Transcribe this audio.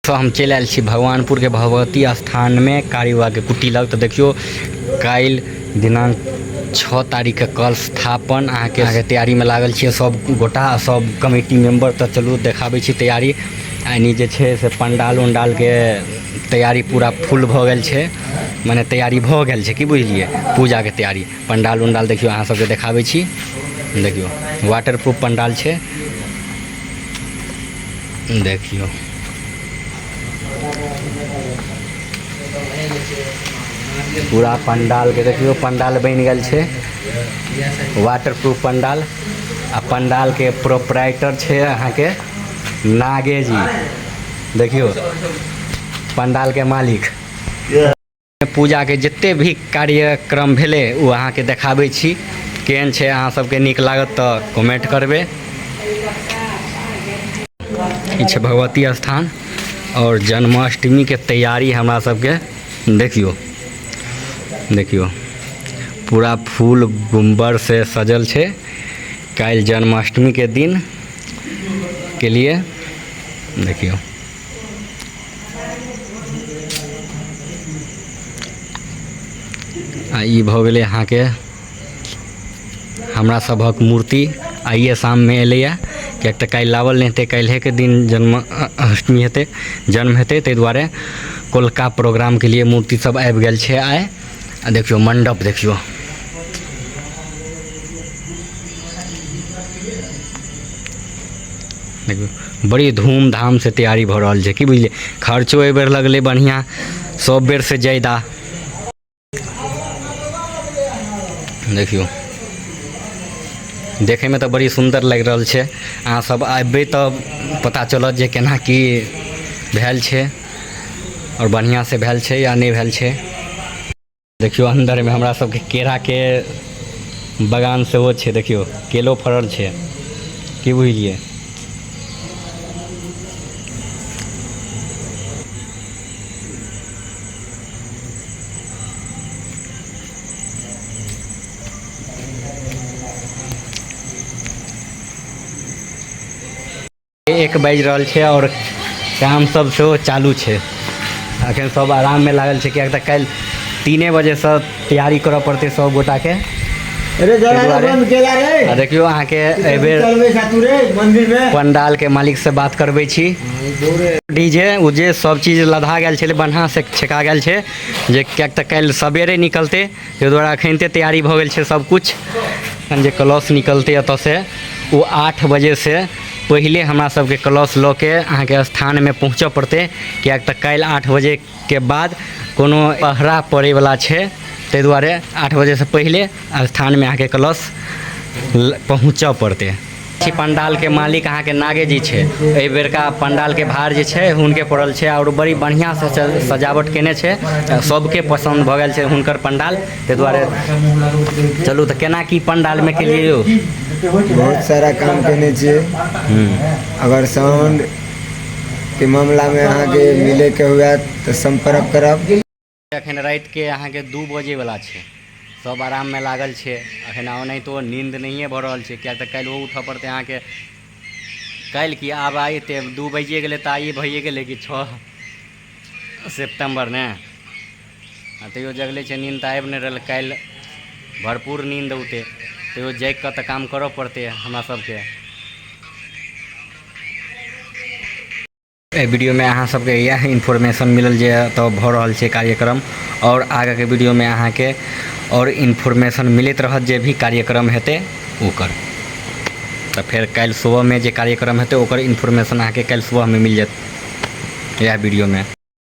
तो हम चलि आयल छी भगवानपुरके भगवती स्थानमे कारी बाबाके कुटी लग। तऽ देखियौ काल्हि दिनांक 6 तारीखके कलश स्थापन अहाँके तैयारीमे लागल छियै सब गोटा सब कमिटी मेम्बर। तऽ चलू देखाबै छी तैयारी। एनी जे छै से पंडाल उंडालके तैयारी पूरा फुल भऽ गेल छै, मने तैयारी भऽ गेल छै की बुझलियै, पूजाके तैयारी। पंडाल उंडाल देखियौ अहाँ सबके देखाबै छी। देखियौ वाटर प्रूफ पंडाल छै। देखियौ पूरा पंडालके देखियौ पंडाल बनि गेल छै, वाटर प्रूफ पंडाल। आ पंडालके प्रोपराइटर छै अहाँके नागे जी। देखियौ पंडालके मालिक। पूजाके जते भी कार्यक्रम भेलै ओ अहाँके देखाबै छी केहन छै। अहाँ सबके नीक लागत तऽ कमेंट करबै। ई छै भगवती स्थान और जन्माष्टमीके तैयारी हमरा सबके देखियौ। देखियौ पूरा फूल गुम्बर से सजल छै काल्हि जन्माष्टमीके दिन के लिए। देखियौ आ ई भऽ गेलै अहाँके हमरा सभक मूर्ति आइए शाममे एलैए, किएक तऽ काल्हि लाबल नहि हेतै, काल्हिएके दिन जन्माष्टमी हेतै, जन्म हेतै, ताहि दुआरे कोलका प्रोग्रामके लिए मूर्ति सब आबि गेल छै आइ। आ देखियौ मण्डप देखियौ, देखियौ बड़ी धूमधामसँ तैयारी भऽ रहल छै की बुझलियै। खर्चो एहि बेर लगलै बढ़िआँ सब बेरसँ ज्यादा। देखियौ देखैमे तऽ बड़ी सुन्दर लागि रहल छै। अहाँ सब अयबै तऽ पता चलत जे केना की भेल छै आओर बढ़िआँसँ भेल छै या नहि भेल छै। देखियौ अन्दरमे हमरा सबके केराके बगान सेहो छै। देखियौ केलो फड़ल छै की बुझलियै। 1 बाजि रहल छै आओर काम सब सेहो चालू छै। अखन सब आराममे लागल छै, किएक तऽ काल्हि 3 बजेसँ तैयारी करऽ पड़तै सब गोटाके। आ देखियौ अहाँके एहिबेर पंडालके मालिकसँ बात करबै छी। डीजे उजे सब चीज लधा गेल छलै, बढ़िआँसँ छेका गेल छै जे किएक तऽ काल्हि सवेरे निकलतै, ताहि दुआरे अखनिते तैयारी भऽ गेल छै सब किछु। एखन जे कलश निकलतै एतऽसँ ओ 8 बजेसँ पहिले हमरा सबके कलश लऽ के अहाँके स्थानमे पहुँचऽ पड़तै, किएक तऽ काल्हि 8 बजेके बाद कोनो पहरा पड़ैवला छै, ताहि दुआरे 8 बजेसँ पहिले स्थानमे अहाँके कलश पहुँचऽ पड़तै। छी पंडालके मालिक अहाँके नागे जी छै। एहि बेरका पंडालके भार जे छै हुनके पड़ल छै आओर बड़ी बढ़िआँसँ सजावट केने छै, सबके पसन्द भऽ गेल छै हुनकर पंडाल, ताहि दुआरे चलू तऽ केना की पंडालमे केलियै यौ? बहुत सारा काम केने छियै। अगर साउंड के मामलामे अहाँके मिलैके हुए तऽ सम्पर्क करब। अखन रातिके अहाँके 2 बजेवला छै, सब आराममे लागल छै। अखन ओनाहितो नींद नहिए भऽ रहल छै, किएक तऽ काल्हि ओ उठऽ पड़तै अहाँके। काल्हि की आब आइ एते 2 बजिए गेलै तऽ आइए भइए गेलै कि 6 सेप्टेम्बर ने, आ तैयो जगले छै, नींद तऽ आबि नहि रहल। काल्हि भरपूर नींद औतै, तैयो जागि कऽ तऽ काम करऽ पड़तै हमरा सबके। एहि वीडियोमे अहाँ सबके इएह इन्फॉर्मेशन मिलल जे एतऽ भऽ रहल छै कार्यक्रम, आओर आगाँके वीडियोमे अहाँके आओर इन्फॉर्मेशन मिलैत रहत जे भी कार्यक्रम हेतै ओकर। तऽ फेर काल्हि सुबहमे जे कार्यक्रम हेतै ओकर इन्फॉर्मेशन अहाँके काल्हि सुबहमे मिल जायत इएह वीडियोमे।